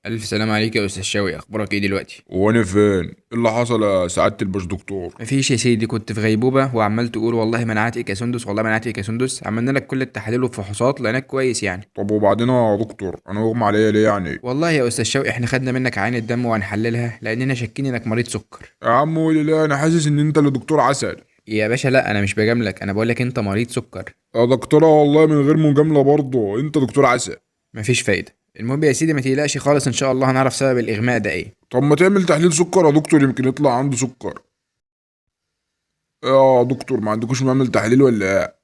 الف سلام عليك يا استاذ شوقي، اخبارك ايه دلوقتي؟ وانا فين؟ ايه اللي حصل يا سعادة الباش دكتور؟ مفيش يا سيدي، كنت في غيبوبة وعمال تقول والله منعتك يا سندس، والله منعتك يا سندس. عملنا لك كل التحاليل والفحوصات لقيناك كويس يعني. طب وبعدين يا دكتور، انا اغمى عليا ليه يعني؟ والله يا استاذ شوقي احنا خدنا منك عين الدم وهنحللها لاننا شاكين انك مريض سكر. يا عم قولي لا، انا حاسس ان انت اللي دكتور عسل. يا باشا لا، انا مش بجاملك، انا بقولك انت مريض سكر. يا دكتورة والله من غير مجاملة برضه انت دكتور عسل. مفيش فايده. المهم يا سيدي ما تقلقش خالص، ان شاء الله هنعرف سبب الاغماء ده ايه. طب ما تعمل تحليل سكر يا دكتور، يمكن يطلع عنده سكر. يا دكتور ما عندكوش معمل تحليل ولا ايه؟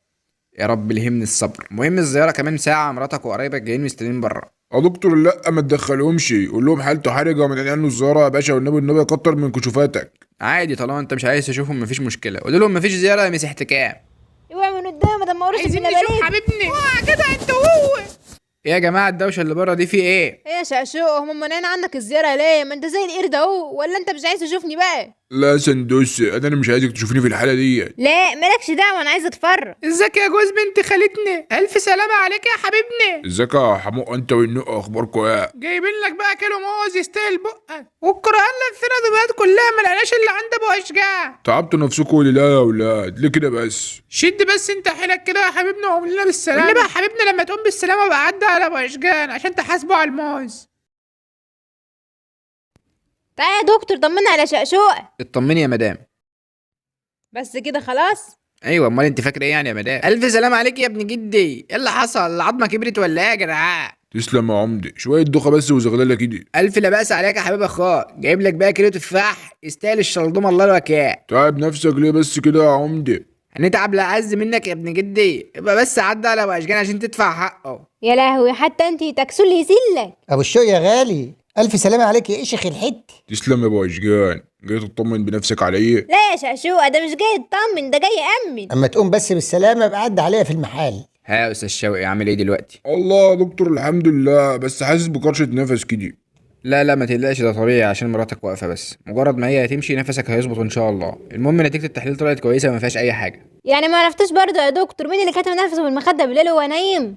يا رب الهمني الصبر. المهم الزيارة كمان ساعه، مراتك وقرايبك جايين مستنيين بره. يا دكتور لا ما تدخلهمش، قول لهم حالته حرجه ومنعين عنه الزيارة يا باشا، والنبي النبي يكتر من كشوفاتك. عادي طالما انت مش عايز تشوفهم مفيش مشكله، قول لهم مفيش زيارة يا مسيح احتكام. اوعى من قدامي ده ما اقرصك عايزين من نشوف لباليك. حبيبني. اوعى كده انت وهو. ايه يا جماعة الدوشة اللي بره دي في ايه؟ ايه يا شقشوق، هم مانعين عنك الزيارة ليه؟ ما انت زي القرد اهو، ولا انت مش عايز تشوفني بقى؟ لا يا سندوس، انا مش عايزك تشوفيني في الحالة دي. لا مالكش دعوه، انا عايزه اتفرج. ازيك يا جوز بنت خالتنا؟ الف سلامه عليك يا حبيبنا. ازيك يا حمو انت والنق، اخباركوا ايه؟ جايبين لك بقى كيلو موز يستاهل بقك، والقران لفينا دمياط كلها ما لقناش الا عند ابو اشجاع. تعبتوا نفسكم ولا لا يا ولاد؟ ليه كده بس؟ شد بس انت حيلك كده يا حبيبنا وقوم لنا بالسلامة. قول بقى يا حبيبنا لما تقوم بالسلامة بقى عدى على ابو اشجان عشان تحاسبه على الموز. تعالى يا دكتور طمنا على شقشوق. اطمني يا مدام. بس كده خلاص؟ ايوه امال انت فاكره ايه يعني يا مدام؟ الف سلامه عليك يا ابن جدي، ايه اللي حصل؟ العظمة كبرت ولا ايه يا جدعان؟ تسلم يا عمدي، شوية دوخه بس وزغلله كده. الف لا باس عليك يا حبيب اخوك، جايب لك بقى كيلو تفاح يستاهل الشلضومه الله الوكاء. تعب نفسك ليه بس كده يا عمدي؟ هنتعب لا عز منك يا ابن جدي، يبقى بس عدى على ابو اشجان عشان تدفع حقه. يا لهوي، حتى انت تكسول يسلك. ابو الشوق يا غالي، الف سلامه عليك يا اشخ الحت. تسلم يا ابو اشجان، جاي تطمن بنفسك عليا؟ لا يا شقشوقه، ده مش جاي يطمن، ده جاي يأمن. اما تقوم بس بالسلامة ابقى عدى عليا في المحل. ها يا استاذ شوقي عامل ايه دلوقتي؟ الله يا دكتور الحمد لله، بس حاسس بكرشه نفس كده. لا لا ما تقلقش، ده طبيعي عشان مراتك واقفة، بس مجرد ما هي هتمشي نفسك هيظبط ان شاء الله. المهم نتيجة التحليل طلعت كويسة وما فيهاش اي حاجة. يعني ما عرفتوش برضه يا دكتور مين اللي كاتم نفسه بالمخده بالليل وهو نايم؟